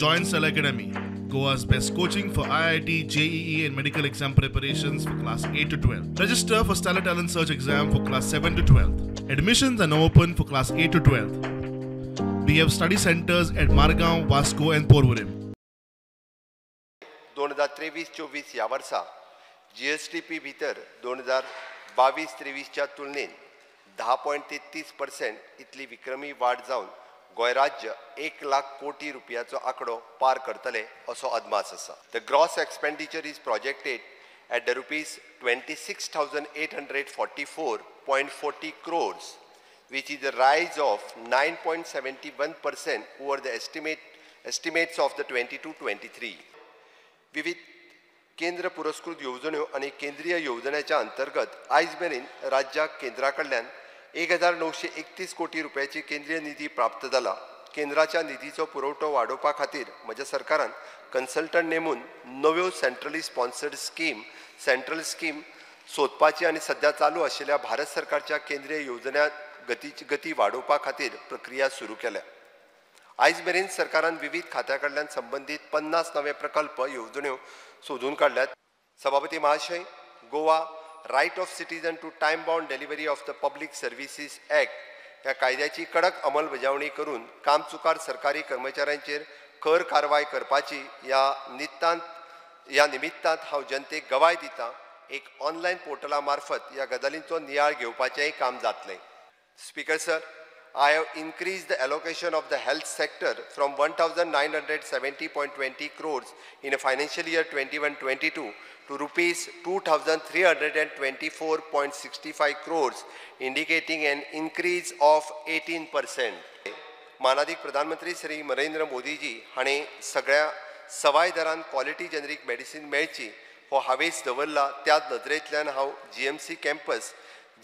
Join Stellar Academy, Goa's best coaching for IIT, JEE and medical exam preparations for class 8 to 12. Register for Stellar Talent Search exam for class 7 to 12. Admissions are now open for class 8 to 12. We have study centers at Margao, Vasco and Porvorim. 2023-24 ह्या वर्सा GSDP भितर 2022-23च्या तुलनेन 10.33% इतली विक्रमी वाड जावन गोंय राज्य 1 लाख कोटी रुपयाचो आंकडो पार करतले असो अदमास आसा. The gross expenditure is projected at the rupees 26,844.40 crores, which is a rise of 9.71% over the estimates of the 22-23. विविध केंद्र पुरस्कृत येवजण्यो आनी केंद्रीय येवजण्याच्या अंतर्गत आयज मेरेन राज्याक केंद्रा कडल्यान 1,931 कोटी रुपयाची केंद्रीय निधी प्राप्त जाला. केंद्राच्या निधीचो पुरवठो वाडोवपा खातीर म्हज्या सरकारान कन्सल्टंट नेमून नव्यो centrally sponsored scheme, central scheme सोदपाची आनी सध्या चालू आशिल्ल्या भारत सरकारच्या केंद्रीय येवजण्या गती वाडोवपा खातीर प्रक्रिया सुरू केल्या. आयज मेरेन सरकारान विविध खात्या कडल्यान संबंदीत 50 नवे प्रकल्प येवजण्यो सोदून काडल्यात. सभापती महाशय, Goa right of citizen to time bound delivery of the public services act ह्या कायद्याची कडक अंमलबजावणी करून कामचुकार सरकारी कर्मचाऱ्यांचेर खर कारवाय करपाची ह्या निमित्तांत हांव जनतेक गवाय दितां. एक ऑनलायन पोर्टला मार्फत ह्या गजालींचो नियाळ घेवपाचेंय काम जातलें. Speaker sir, I have increased the allocation of the health sector from 1,970.20 crores in a financial year 21-22 to rupees 2,324.65 crores, indicating an increase of 18%. मानादीक प्रधानमंत्री श्री नरेंद्र मोदीजी हांणी सगळ्या सवाय दरान क्वॉलिटी जेनरीक मेडिसीन मेळची हो हावेस दवरला. त्याच नदरेंतल्यान हांव GMC campus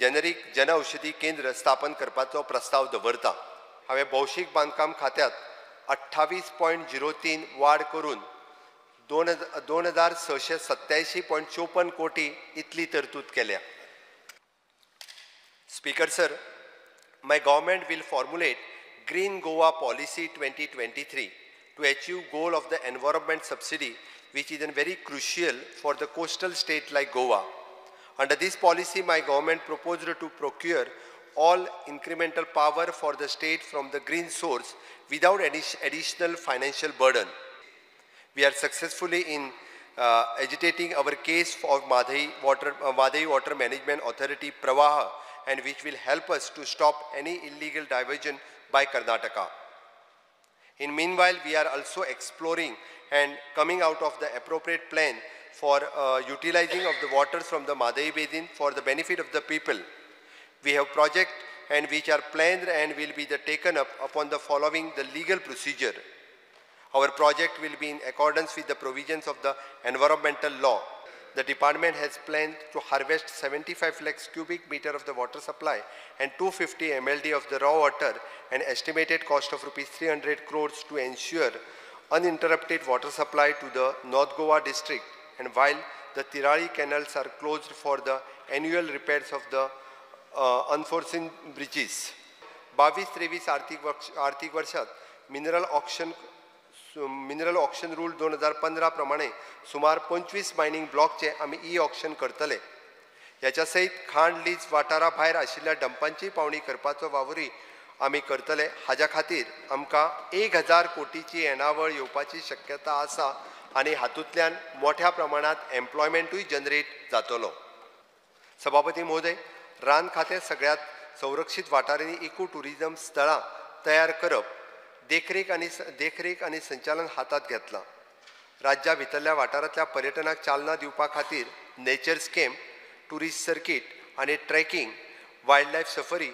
generic Janaushadhi केंद्र स्थापन करपाचो प्रस्ताव दवरता. हांवें भौशीक बांदकाम खात्यांत 28.03 वाड करून 2,687.54 कोटी इतली तरतूद केल्या. Speaker sir, my government will formulate green Goa policy 2023 to achieve goal of the environment subsidy, which is very crucial for the coastal state like Goa. Under this policy, my government proposed to procure all incremental power for the state from the green source without any additional financial burden. We are successfully in agitating our case for Mhadei Water Management Authority Pravaha, and which will help us to stop any illegal diversion by Karnataka. In meanwhile, we are also exploring and coming out of the appropriate plan for utilizing of the waters from the Mhadei Basin for the benefit of the people. We have projects and which are planned and will be the taken up upon the following the legal procedure. Our project will be in accordance with the provisions of the environmental law. The department has planned to harvest 75 lakhs cubic meter of the water supply and 250 MLD of the raw water, and estimated cost of rupees 300 crores to ensure uninterrupted water supply to the North Goa district, and while the Tirali canals are closed for the annual repairs of the unforeseen bridges. 22-23 आर्थिक वर्षात mineral auction rule 2015 प्रमाणे सुमार 25 mining ब्लॉकचे आमी e auction करतले. ह्याच्या सयत खाण lease वाठारा भायर आशिल्ल्या डंपांची पावणी करपाचो वावरूय आमी करतले. हाज्या खातीर आमकां 1,000 कोटीची येणावळ येवपाची शक्यता आसा आनी हातूंतल्यान मोठ्या प्रमाणांत एम्प्लॉयमेंटूय जनरेट जातलो. सभापती महोदय, रान खातें सगळ्यात संरक्षीत वाठारांनी इको ट्युरिजम स्थळां तयार करप, देखरेख आनी संचालन हातांत घेतलां. राज्या भितरल्या वाठारांतल्या पर्यटनाक चालना दिवपा खातीर नेचर स्केम, ट्युरिस्ट सर्कीट आनी ट्रेकिंग, वायल्ड लायफ सफरी,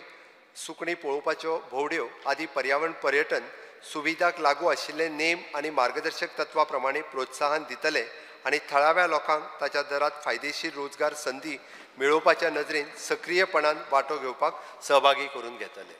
सुकणीं पळोवपाच्यो भोंवड्यो आदी पर्यावरण पर्यटन सुविधाक लागू आशिल्ले नेम आनी मार्गदर्शक तत्वा प्रमाणे प्रोत्साहन दितले आनी थळाव्या लोकांक ताच्या दरांत फायदेशीर रोजगार संदी मेळोवपाच्या नदरेन सक्रीयपणान वांटो घेवपाक सहभागी करून घेतले.